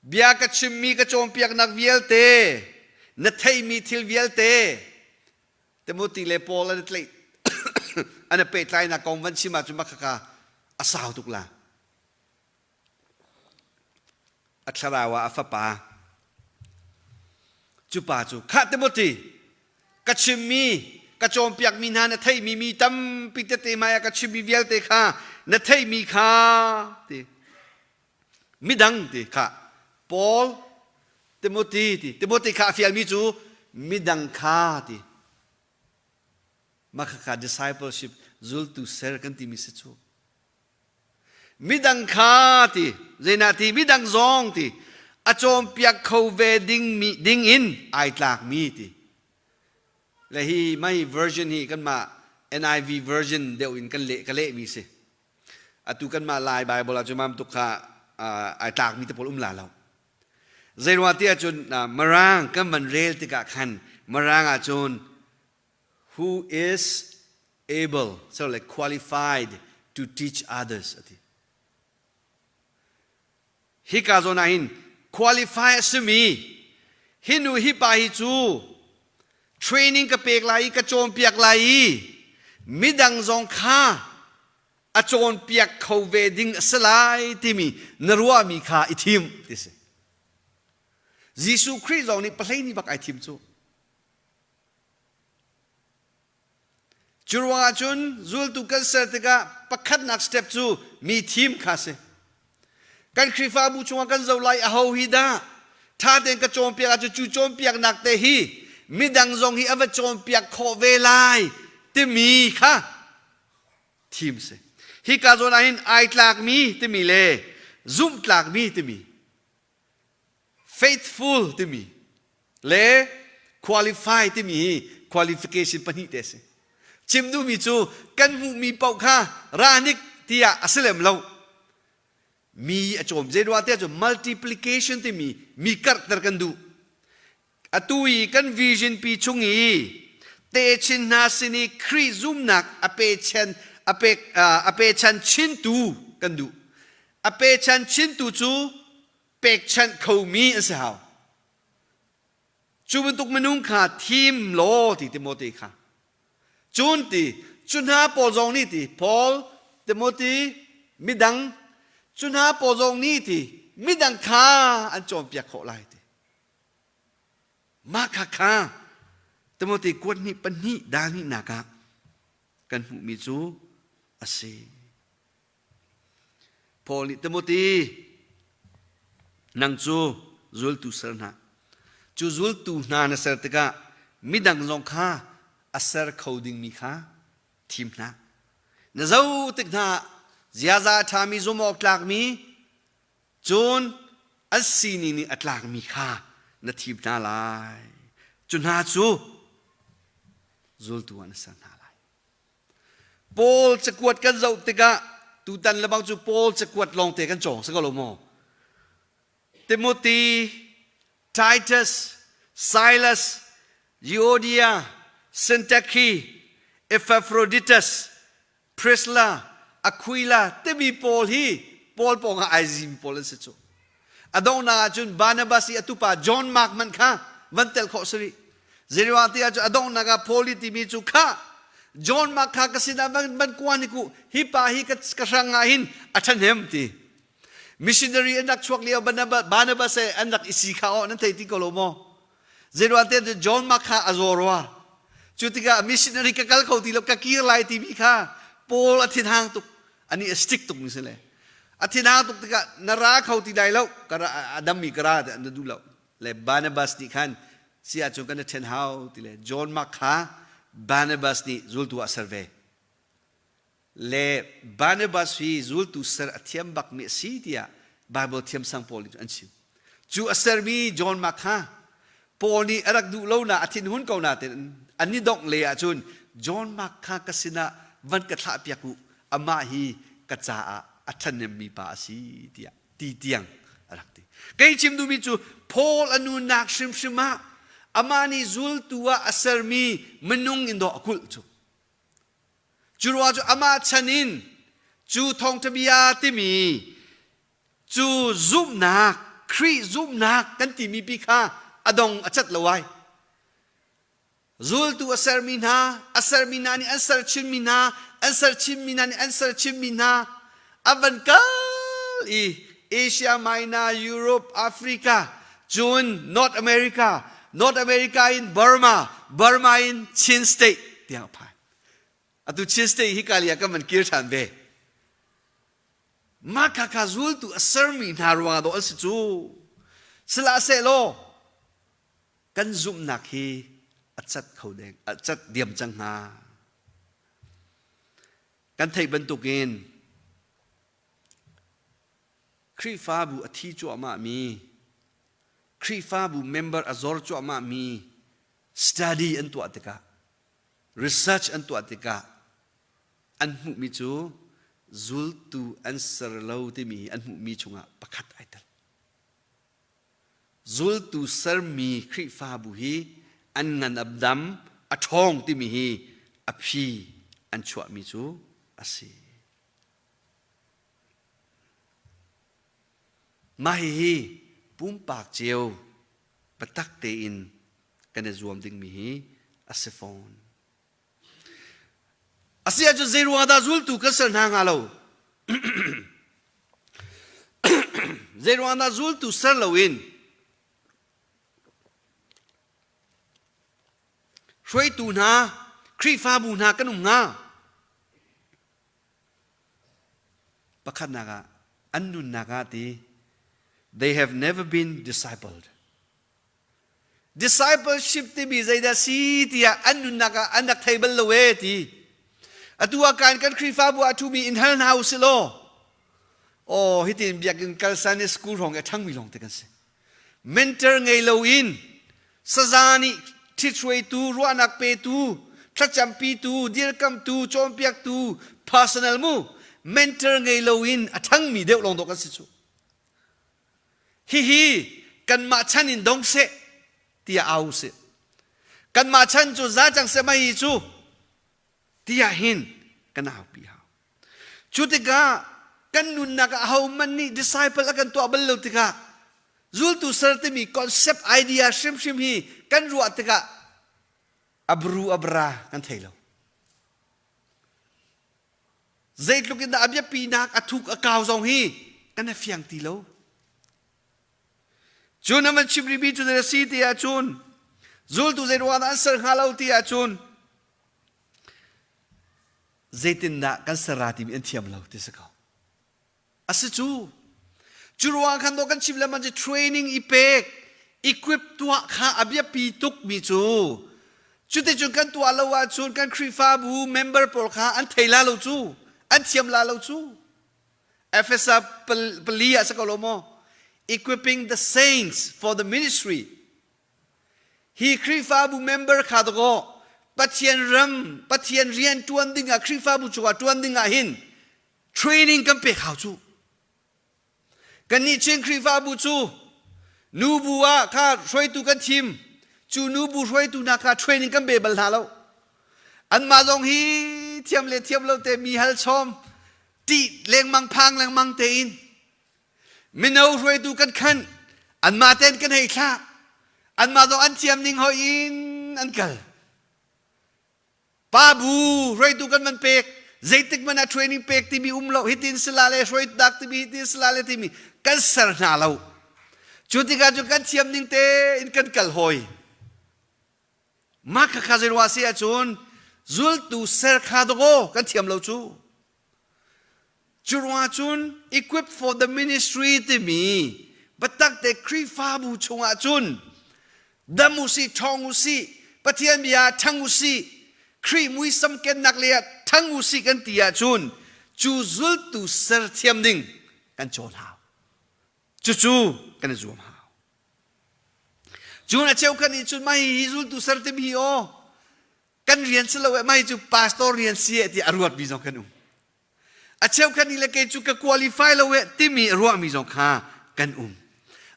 Bia ka chimmi ka cawnpiaknak vialte, na theihmi thil vialte, Timothy le Paul an i tlaih an i pehtlainak kong van chim ahcun makhaka a sau tuk la. A thlarau ah a fapa. Cu pa cu, khah Timothy, ka chimmi, ka cawnpiakmi hna na theihmi mi tampi tete hmai ah ka chimmi vialte kha na theihmi kha ti. Midang ti kha Paul Timothy ti Timothy kha a fialmi cu midang kha ti mah khakha discipleship zultu ser kan timi si cu midang kha ti zeinah ti midang zong ti a cawnpiak kho ve ding mi ding in ai tlakmi ti le hi mai version hi kanmah NIV version deuh in kan leh ka lehmi si Atu kanmah Lai Bible ah cun mam tuk kha ai tlakmi te pawl um la lo. Zeiruang ti ahcun Mirang kan van rel tikah khan Mirang ahcun Who is able, so like qualified to teach others ati. Hika zawn ah hin qualify a simi hi nu hi pa hi cu training ka pek lai i ka cawnpiak lai i midang zong kha a cawnpiak kho ve ding a si lai timi na ruahmi kha i thim ti si. Jesuh Khrih zong nih pahlei ni bak ai thim cu. Cu ruangah cun zultu kan ser tikah pakhatnak step cu mi thim kha si. Kan Khrihfabu chungah kan zoh lai aho hi dah ṭha tein ka cawnpiak ahcun cu cawnpiaknak te hi midang zong hi a va cawnpiak khawh ve lai timi kha thim si. Hika zawn ah hin ai tlakmi timi le zumhtlakmi timi faithful timi le qualify timi hi qualification pahnih te a si. Chim duhmi cu kan hmuhmi paoh kha ra hnik tiah a si lem lo. Mi a cawm zei ruah tiah cu multiplication timi mi karhter kan duh. Atu i kan vision pi chung i techin hna sin i Khrih zumnak a pechan a pek a pechan chintu kan duh. A pechan chintu cu pekchanh khomi an si hau. Cu bantuk minung kha thim law ti Timote kha. Cun ti cu hna pawl zong nih ti Paul, Timothy, midang cu hna pawl zong nih ti midang kha an cawnpiak khawh lai ti. Mah kha kha Timote kuat hnih pahnih dal hnihnak ah kan hmuhmi cu a si. Paul nih Timote nang cu zultu ser hna. Cu zultu hna na ser tikah midang zong kha a ser kho dingmi kha thim hna. Na zoh tik hna ziaza a ṭhami zumh awk tlakmi Cun an sining nih a tlakmi kha na thim hna lai. Cu hna cu zultu ah na ser hna lai. Paul cakuat kan zoh tikah tutan lebang cu Paul cakuat lawngte kan cawng si ko lo maw? Timothy, Titus, Silas, Euodia, Syntyche, Epaphroditus, Priscilla, Aquila timi pawl hi Paul pawngah ai zim pawl an si cu. A donghnak ahcun Barnabas i a tupa John Mark hmanh kha van tel khawh si rih. Zeiruang ti ahcun a donghnak ah Paul i timi cu kha John Mark kha ka sinah van, van kuan hi ku hi pa hi ka, ka hrang ah hin a ṭhahnem ti. Missionary an rak chuak lio Barnabas, Barnabas he an rak i si kha aw nan thei ti ko lo maw? Zeiruang te John Mark kha a zaw rua. Cu tikah missionary ka kal kho ti lo ka kir lai timi kha Paul a thinhang tuk. Ani a stick tuk mi si le. A thinhang tuk tikah na ra kho ti lai lo ka ra a dammi ka ra na duh lo. Le Barnabas nih khan si ahcun kan i ṭhen hau ti le John Mark kha Barnabas nih zultu ah ser ve. Le Barnabas hi zultu ser a thiam bakmi a si tiah Bible thiamsang pawl nih an chim. Cu a sermi John Mark kha Paul nih a rak duh lo na a thinhun ko nain an i dongh le ahcun John Mark kha ka sinah van ka thlah piak u amah hi ka caah a ṭhahnemmi pa a si tiah ti tiang a rak ti. Kei chim duhmi cu Paul a nunnak hrimhrim ah amah nih zultu ah a sermi minung in dawh a kulh cu. Cu ruang cu amah chan in cu thawngṭha bia timi cu zumhnak Khrih zumhnak kan timi pi kha a dong a cat lo ai. Zultu a sermi hna, a sermi hna nih an ser chinmi hna, an ser chinmi hna nih an ser chinmi hna a van kal i Asia Minor, Europe, Africa, cun North America, North America in Burma, Burma in Chin State tiang a phan. Atu Chin State hi kalia kan van kir ṭhan ve. Mah khakha zultu a sermi hna ruangah dawh an si cu. Sihlanhsehlaw kan zumhnak hi a cat kho deng, a cat diam cang hnga. Kan theih bantukin Khrihfabu a thi cuahmahmi, Khrihfabu member a zor cuahmahmi study an tuah tikah, research an tuah tikah an hmuhmi cu zultu an ser lo timi an hmuhmi chungah pakhat ai tel. Zultu sermi Khrihfabu hi an ngan a dam. a ṭhawng timi hi a phi an chuahmi cu a si. Mah hihi pumpak cio biatak tein kan i zuam dingmi hi a si fawn. A si ahcun zei ruangah dah zultu kan ser hna hnga lo? Zei ruangah dah zultu ser loin hruaitu hna, Khrihfabu hna kan um hnga? Pakhatnak ah an nunnak ah ti they have never been discipled. Discipleship timi zeidah si tiah an nunnak ah an rak thei bal lo ee ti. Atu ah kan kan Khrihfabu ah ṭhumi in hal hna usih law aw hitin biakinn kal Sunday school hrawng i a ṭhangmi lawng te kan si. Mentor ngei loin saza nih ṭhithruaitu, ruahnak petu, thlacampitu, dirkamtu, cawnpiaktu, personal mu mentor ngei loin a ṭhangmi deuh lawng dawh kan si cu. Hihi kanmah chan in dong seh tiah au usih. Kanmah chan cu za cang seh mah hi cu tiah hin kan aupi hau. Cu tikah kan nunnak ah ahohmanh nih disciple a kan tuah bal lo tikah zultu ser timi concept idea hrimhrim hi kan ruah tikah abru abra kan thei lo. Zeitluk in dah a biapinak a thuk a kau zong hi kan i fiang ti lo. Cun an van chim rihmi cu zei a si ti ahcun zultu zei ruangah dah an ser hnga lo ti ahcun zeitindah kan ser ra timi an thiam lo ti si ko. A si cu. Cu ruang khan dawh kan chim lengmang cu training i pek, equip tuah kha a biapi tukmi cu. Cuticun kan tuah lo ahcun kan Khrihfabu member pawl kha an thei la lo cu, an thiam la lo cu. Efesa pali ah si ko lo maw? Equipping the saints for the ministry. Hi Khrihfabu member kha dakaw Pathian ram, Pathian rian ṭuan dingah Khrihfabu cungah ṭuan dingah hin training kan pek hau cu. Kannih Chin Khrihfabu cu nubu ah kha hruaitu kan thim. Cu nubu hruaitu hna kha training kan pe bal hna lo. Anmah zong hi thiam le thiam lo te mi hal chawm ṭih lengmang phang lengmang tein Mino hruaitu kan khanh, anmah tein kan hei thlah. Anmah zong an thiam ning hoi in an kal. Pa bu hruaitu kan van pek, zeitik hmanh ah training pek timi um lo, hitin sila le hruainak timi hitin sila le timi kan ser hna lo. Cu tikah cu kan thiam ning tein kan kal hawi. Mah khakha zeiruah si ahcun zultu ser kha dakaw kan thiam lo cu. Cu ruangah cun equip for the ministry timi biatak te Khrihfabu chungah cun dam usih, ṭhawng usih, Pathian bia ah ṭhang usih, Khrih muisam kennak lei ah ṭhang usih kan ti ahcun cu zultu ser thiam ding kan cawn hau. Cucu kan i zuam hau. Cun a cheukhat nih cun mah hi zultu ser timi hi aw kan rian si lo eh mah hi cu pastor rian si eh ti a ruatmi zong kan um. A cheukhat nih le kei cu ka qualify lo eh timi a ruahmi zong kha kan um.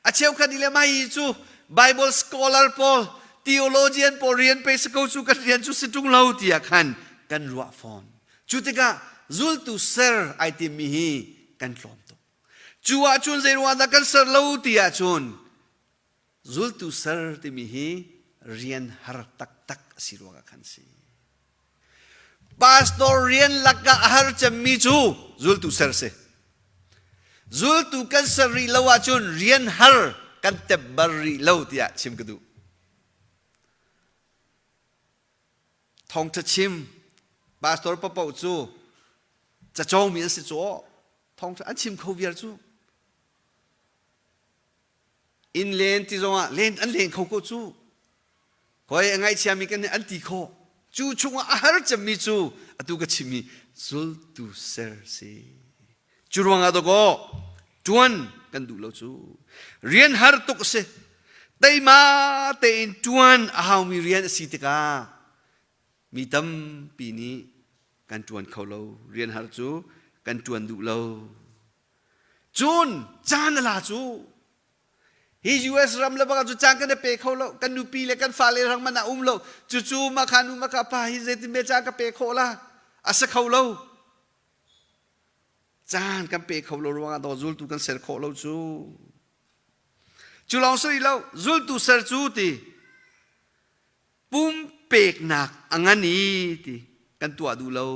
A cheukhat nih le mah hi cu Bible scholar pawl theologian pawl rian pe si ko cu kan rian cu si ṭung lo tiah khan kan ruah fawn. Cu tikah zultu ser ai timmi hi kan tlawm tuk. Cu ahcun zei ruangah dah kan ser lo ti ahcun zultu ser timi hi rian har taktak a si ruangah khan si. Pastor rian lakah a har cemmi cu zultu ser si. Zultu kan ser rih lo ahcun rian har kan tep bar rih lo tiah chim ka duh. Thawngṭha chim pastor papaoh cu cacawngmi an si cu thawngṭha an chim kho viar cu inn len ti zongah len an len kho ko cu hoi a ngaihchiami kan nih an ti khawh cu chungah a har cemmi cu atu ka chimmi zultu ser si cu ruangah dawkaw ṭuan kan duh lo cu rian har tuk a si teima tein ṭuan a haumi rian a si tikah mi tampi nih kan ṭuan kho lo rian har cu kan ṭuan duh lo cun caan a la cu. Hi US ram le bang cu caan kan i pe kho lo. Kan nupi le kan fale rang man ah um lo. Cucu makha nu makha pa hi zeitin be caan ka pe khawh la? A si kho lo. Caan kan pe kho lo ruangah daw zultu kan ser khawh lo cu. Cu lawng si lo, zultu ser cu ti pumpeknak a ngan i ti kan tuah duh lo.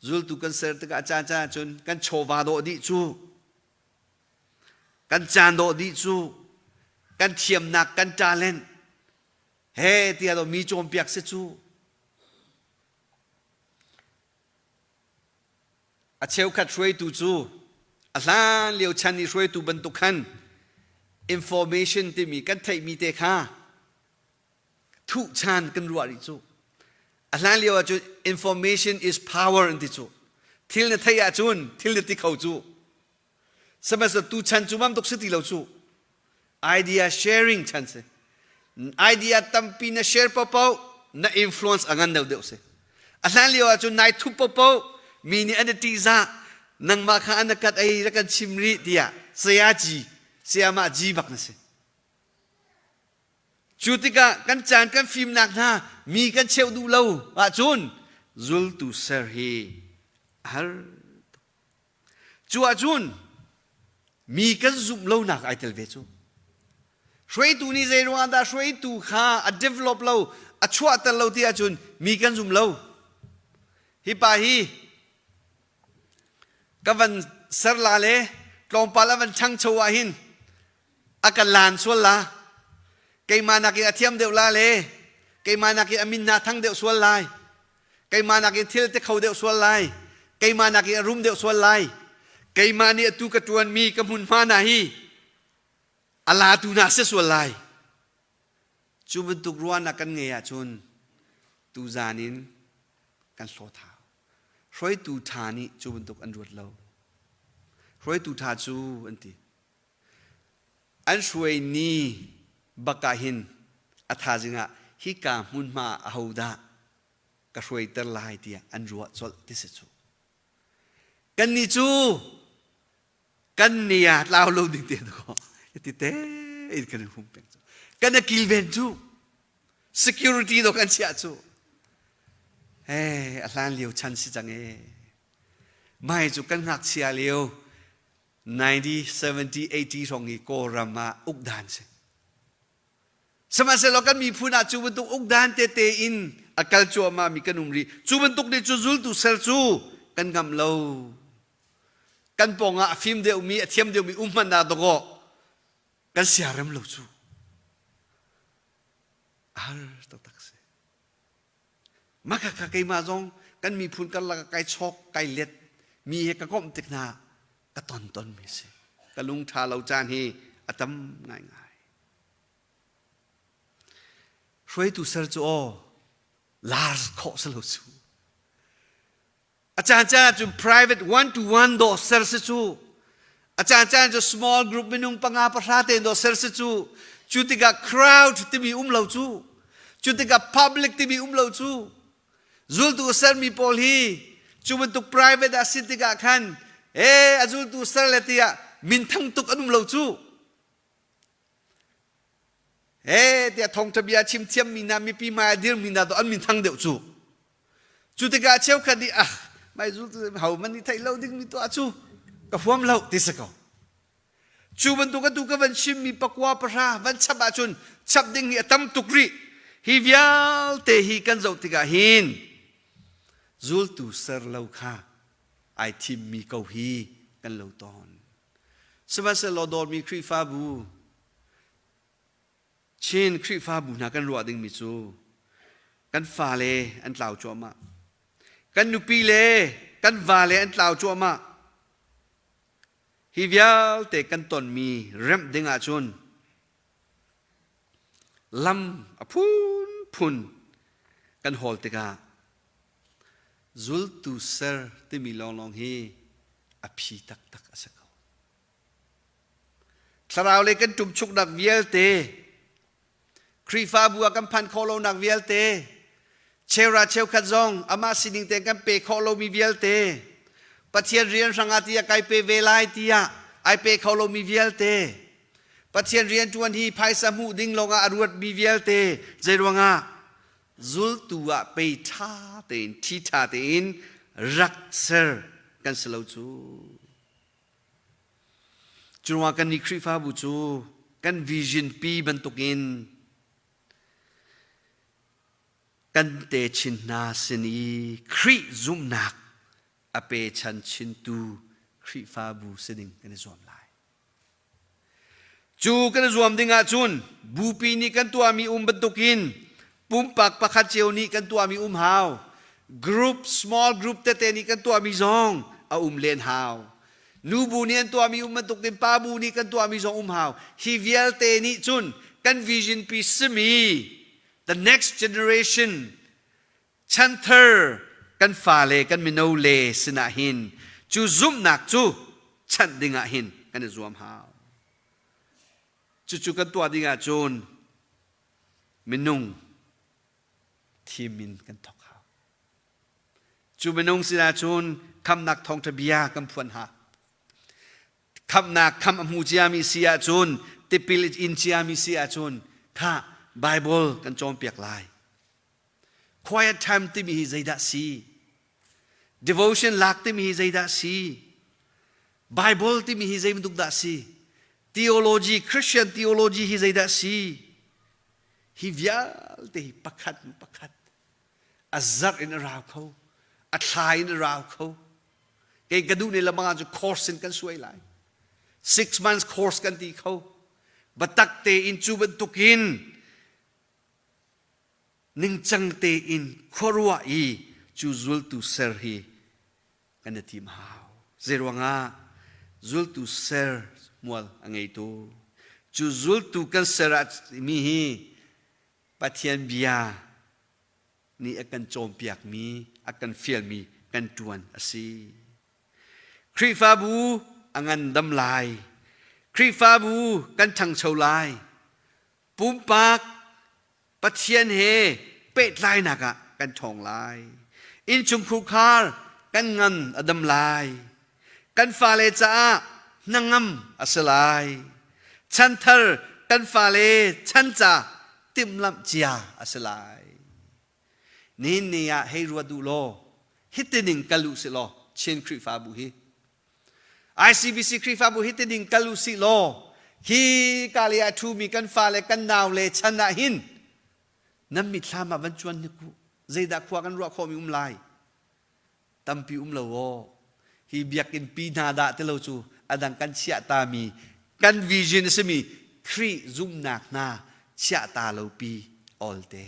Zultu kan ser tikah caan caan cun kan chawva dawh dih cu kan caan dawh dih cu kan thiamnak kan talent he tiah mi cawnpiak si cu A cheukhat hruaitu cu a hlan lio chan i hruaitu bantuk khan information timi kan theihmi te kha thuh chan kan ruah rih cu. A hlan lio ahcun information is power an ti cu. Thil na theih ahcun thil na ti kho cu. Sihmanhsehlaw tu chan cu mam tuk si ti lo cu. Idea sharing chan si. Idea tampi na share paohpaoh na influence a ngan deuhdeuh si. A hlan lio ahcun nai thup paohpaoh mi nih an i ṭihzah nangmah kha an kat ei rak kan chim rih tiah sayaci sayamah ji bak na si. Cu tikah kan caan kan fimnak hna mi kan cheuh duh lo ahcun zultu ser hi a har Cu ahcun mi kan zumh lonak ai tel ve cu. Hruaitu nih zei ruangah dah hruaitu kha a develop lo, a chuahter lo ti ahcun mi kan zum lo. Hi pa hi ka van ser la le tlawmpal a van ṭhangcho ah hin a kan laan sual la. Keimah nakin a thiam deuh la le keimah nakin a min hna thang deuh sual lai. Keimah nakin thil te kho deuh sual lai. Keimah nakin a rum deuh sual lai. Keimah nih atu ka ṭuanmi ka hmunhma hna hi a latu hna si sual lai. Cu bantuk ruahnak kan ngei ahcun tuzan in kan hlawt hau. Hruaitu ṭha nih cu bantuk an ruat lo. Hruaitu ṭha cu an ti. An hruai ni bak ah hin a thazing ah hika hmunhma ah ahodah ka hruaiter lai tiah an ruah colh ti si cu. Kannih cu kan ni ah tlau lo ding te ko ti te in kan hum peng cu. Kan a kilven cu security do kan chiah cu. Hey, a hlan lio chan si cang e. Mai cu kan ngakchia lio 90, 70, 80 hrawng i Kawlram ah ukdan si. Sihmanhsehlaw kan miphun ah cu bantuk ukdan tete in a kal cuahmah mi kan um rih. Cu bantuk nih cu zultu ser cu kan ngamh lo. Kan pawng ah a fim deuhmi, a thiam deuhmi um hmanh ah dawkaw kan siarem lo cu. A har taktak si. Mah kha keimah zong kan miphun karlak ah kai chawk, kai let mi he ka komh tik hna ka ton tonmi si. Ka lung ṭha lo caan hi a tam ngaingai. Hruaitu ser cu aw lar khawh si lo cu. A caan caan ahcun private one to one dawh ser si cu. A caan caan cu small group minung panga pahra tein dawh ser si cu. Cu tikah crowd timi um lo cu. Cu tikah public timi um lo cu. Zultu sermi pawl hi cu bantuk private ah si tikah khan ee a zultu ser le tiah minthang tuk an um lo cu. He tiah thawngṭha bia chim thiammi hna mipi hmai ah dirmi hna tu an min thang deuh cu. Cu tikah cheukhat nih ah mai zultu ho man nih theih lo dingmi tuah cu ka huam lo ti si ko. Cu bantuk atu ka van chimmi pakua pahra van chap ahcun chap ding hi a tam tuk rih. Hi vialte hi kan zoh tikah hin zultu ser lo kha ai thimmi ko hi kan lo tawn. Sihmanhsehlaw dawtmi Khrihfabu Chin Khrihfabu hna kan ruah dingmi cu kan fale an tlau cuahmah. Kan nupi le kan vale an tlau cuahmah. Hi vialte kan tonmi remh ding ahcun lam a phunphun kan hawl tikah zultu ser timi lawnglawng hi a phi taktak a si ko. Thlarau le kan ṭumchuknak vialte, Khrihfabu ah kan phanh khawh lonak vialte, cheura cheukhat zong amah sining tein kan pe khawh lomi vialte, Pathian rian hrangah tiah kai pe ve lai tiah ai pe kho lomi vialte, Pathian rianṭuan hi phaisa hmuh ding lawngah a ruatmi vialte zeiruangah zultu ah pei ṭha tein ṭhi ṭha tein rak ser kan si lo cu. Curuangah kan nih Khrihfabu cu kan vision pi bantukin kan techin hna sin i Khrih zumhnak a pechan chintu Khrihfabu si ding kan i zuam lai. Cu kan i zuam ding ahcun bupi nih kan tuahmi um bantukin pumpak pakhat cio nih kan tuahmi um hau. Group, small group tete nih kan tuahmi zong a um len hau. Nubu nih an tuahmi um bantukin pa bu nih kan tuahmi zong um hau. Hi vialte nih cun kan vision pi simi the next generation chanthar kan fale kan mino le sinah hin cu zumhnak cu chanh dingah hin kan i zuam hau. Cucu kan tuah ding ahcun minung thim in kan thawk hau. Cu minung sinah cun khamnak thawngṭha bia kan phuan hau. Khamnak kham a hmu ciami si ahcun tipil in ciami si ahcun kha Bible kan cawnpiak lai. Quiet time timi hi zeidah si? Devotion lak timi hi zeidah si? Bible timi hi zei bantuk dah si? Theology, Christian theology hi zeidah si? Hi vialte hi pakhat hnu pakhat a zarh in a rau kho, a thla in a rau kho. Kei ka duh ne lamang cu course in kan suai lai. 6 months course kan ti kho. Batak tein cu bantukin ningcang tein khuaruah i cu zultu ser hi kan i tim hau. Zeiruangah zultu ser mual a ngeitu cu zultu kan ser ah mi hi Pathian bia nih a kan cawnpiakmi a kan fialmi kan ṭuan a si. Khrihfabu a ngandam lai. Khrihfabu kan ṭhangcho lai. Pumpak Pathian he pehtlainak ah kan ṭhawng lai. Innchungkhur khar kan ngan a dam lai. Kan fale caah hnangam a si lai. Chanthar kan fale chan ca timhlamh cia a si lai. Nihin ni ah hei ruat u law hitining kal u si law Chin Khrihfabu hi ICBC Khrihfabu hi tining kal u sih law hi ka le a ṭhumi kan fale kan nau le chan ah hin nan mitthlam ah van cuan hnik u. Zeidah khua kan ruah khawhmi um lai? Tampi um lo aw. Hi biakinn pi hna dah ti lo cu a dang kan chiah tami kan vision a simi Khrih zumhnak hna chiah ta lo pi olte.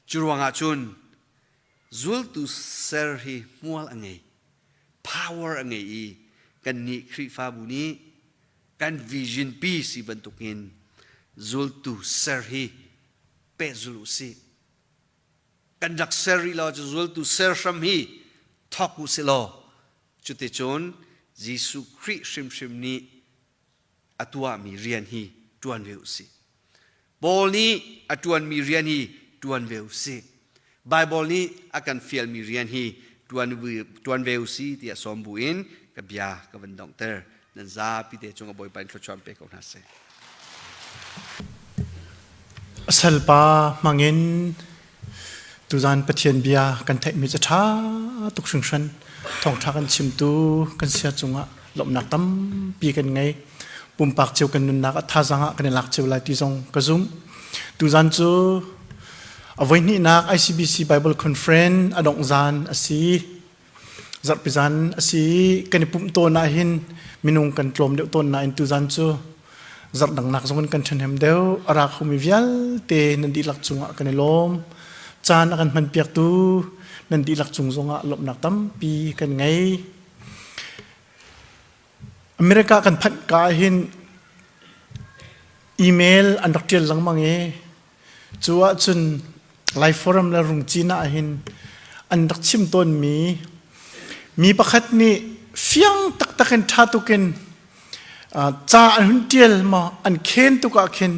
Cu ruangah cun zultu ser hi hmual a ngei, power a ngei i kannih Khrihfabu nih kan vision pi si bantukin zultu ser hi pehzul u sih. Kan rak ser rih lo cu zultu ser hram hi thawk u sih law cuticun Jesuh Khrih hrimhrim nih a tuahmi rian hi ṭuan ve u sih. Paul nih a ṭuanmi rian hi ṭuan ve u sih. Baibal nih a kan fialmi rian hi ṭuan ve u sih tiah sawm bu in ka bia ka van donghter. Nan zapi te cung a Bawipa in thluachuah pe ko hna seh. Salpa hmangin tuzan Pathian bia kan theihmi cu ṭha tuk hringhran. Thawngṭha kan chimtu kan sia cungah lawmhnak tampi kan ngei. Pumpak cio kan nunnak ah thazaang ah kan i lak cio lai ti zong ka zumh. Tuzan cu a voihnihnak ICBC Bible Conference a dongh zan a si. Zarhpi zan a si i kan i pumh tawn ahhin minung kan tlawm deuh tawn nain tuzan cu zarh dangnak zong in kan ṭhahnem deuh. A ra khomi vialte nan dihlak cungah kan i lawm. Caan a kan hmanpiaktu nan dihlak cung zongah lawmhnak tampi kan ngei. America kan phanh ka ahhin email an rak ṭial lengmang i cu ahcun Lai Forum le Rungcin ahhin an rak chim tawnmi mi pakhat nih fiang taktak in ṭha tukin ca an hun ṭial maw an khen tuk ah khin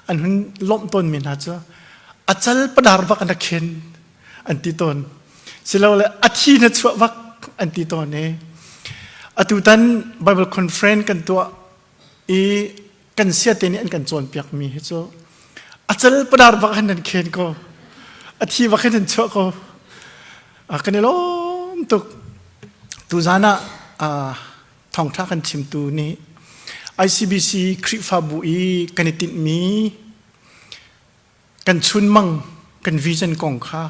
an hun lawmh tawnmi hna cu a cal padar bak an khen an ti tawn silole a thi na chuah bak an ti tawn i atutan Bible conference kan tuah i. Kan siate nih an kan cawnpiakmi hi cu a cal padar bak hin nan khen ko. A thi bak hin nan chuah ko. Kan i lawm tuk. Tuzan ah thawngṭha kan chimtu nih ICBC Khrihfabu i kan i tinhmi kan chunmang kan vision kong kha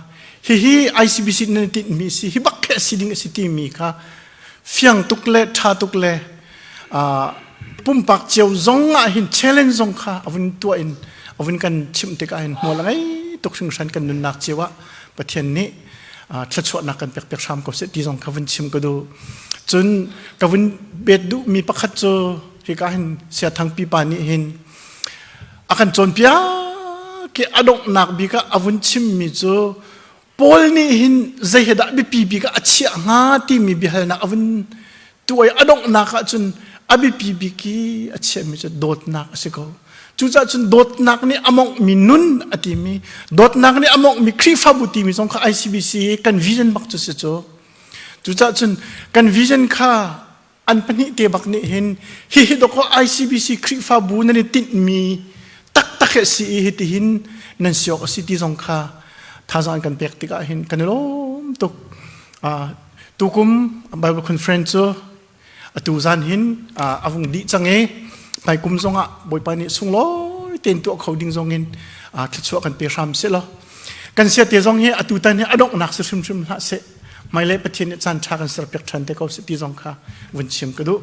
hihi ICBC nan tinhmi si hi bak khi a si ding a si timi kha fiang tuk le ṭha tuk le pumpak cio zong ah hin challenge zong kha a vun tuah in a vun kan chimh tikah hin hmual a ngei tuk hringhran kan nunnak cio ah Pathian nih thluachuahnak kan pek piak hram ko seh ti zong kha vun chim ka duh. Cun ka vun bet duhmi pakhat cu hika hin Siathang pipa nih hin a kan cawnpiak i a donghnak bik ah a vun chimmi cu Paul nih hin zei he dah biapi bik ah a chiah hnga timi biahalnak a vun tuah i a donghnak ah cun a biapi bik i a chiahmi cu dawtnak a si ko. Cucaah cun dawtnak nih a mawnghmi nun a timi, dawtnak nih a mawnghmi Khrihfabu timi zong kha ICBC kan vision bak cu si cu. Cucaah cun kan vision kha an pahnih te bak nih hin hihi dawkaw ICBC Khrihfabu nan i tinhmi taktak hi a si i hitihin nan si awk a si ti zong kha thazaang an kan pek tikah hin kan i lawm tuk. Tukum Bible Conference cu atu zan hin a vung dih cang i hmaikum zongah Bawipa nih sunglawi tein tuah kho ding zong in thluachuah kan pe hram seh law kan siate zong hi atu tan hi a donghnak si hrimhrim hlah seh. Hmailei Pathian nih caan ṭha kan serpiak ṭhan te ko seh ti zong kha vun chim ka duh.